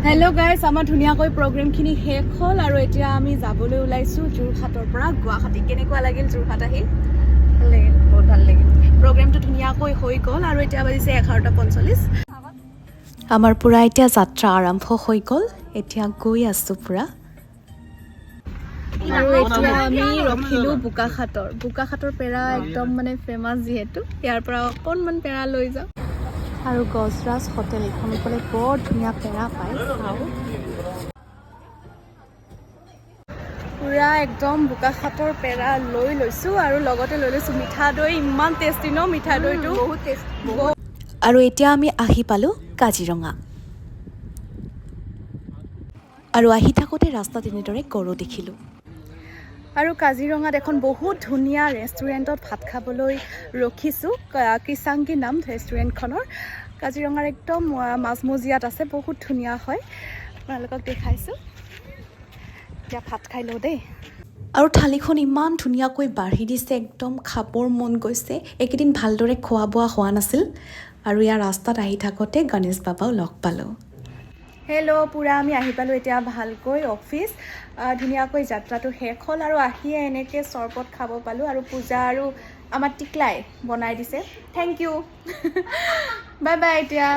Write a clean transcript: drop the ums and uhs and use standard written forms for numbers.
Hello' guys, আমাৰ ধুনীয়াকৈ প্ৰগ্ৰেমখিনি শেষ হ'ল আৰু এতিয়া আমি যাবলৈ ওলাইছোঁ যোৰহাটৰ পৰা গুৱাহাটী। কেনেকুৱা লাগিল যোৰহাট আহি? ভাল লাগিল, বহুত ভাল লাগিল। প্ৰগ্ৰেমটো ধুনীয়াকৈ হৈ গ'ল আৰু এতিয়া বাজিছে 11:45। আমাৰ পূৰা এতিয়া যাত্ৰা আৰম্ভ হৈ গ'ল। এতিয়া গৈ আছোঁ পূৰা। আৰু এতিয়া আমি ৰখিলোঁ বোকাখাটৰ। বোকাখাটৰ পেৰা একদম মানে ফেমাছ যিহেতু, ইয়াৰ পৰা অকণমান পেৰা লৈ যাওঁ। আৰু গজৰাজ হোটেল এইখন গ'লে বৰ ধুনীয়া পেৰা পায়, চাওঁ। পূৰা একদম বোকাখাটৰ পেৰা লৈ লৈছোঁ আৰু লগতে লৈ লৈছোঁ মিঠা দৈ। ইমান টেষ্টি ন মিঠা দৈটো? বহুত টেষ্টি। আৰু এতিয়া আমি আহি পালোঁ কাজিৰঙা। আৰু আহি থাকোঁতে ৰাস্তাত এনেদৰে গৰু দেখিলোঁ। আৰু কাজিৰঙাত এখন বহুত ধুনীয়া ৰেষ্টুৰেণ্টত ভাত খাবলৈ ৰখিছোঁ। কিচাংগী নাম ৰেষ্টুৰেণ্টখনৰ। কাজিৰঙাৰ একদম মাজমজিয়াত আছে, বহুত ধুনীয়া হয়। আপোনালোকক দেখাইছোঁ। এতিয়া ভাত খাই লওঁ দেই। আৰু থালিখন ইমান ধুনীয়াকৈ বাঢ়ি দিছে, একদম খাবৰ মন গৈছে। এইকেইদিন ভালদৰে খোৱা বোৱা হোৱা নাছিল। আৰু ইয়াৰ ৰাস্তাত আহি থাকোঁতে গণেশ বাবাও লগ পালোঁ। হেল্ল', পূৰা আমি আহি পালোঁ এতিয়া ভালকৈ অফিচ। ধুনীয়াকৈ যাত্ৰাটো শেষ হ'ল আৰু আহিয়ে এনেকৈ চৰবত খাব পালোঁ আৰু পূজা আৰু আমাৰ টিকলাই বনাই দিছে। Thank U, bye bye এতিয়া।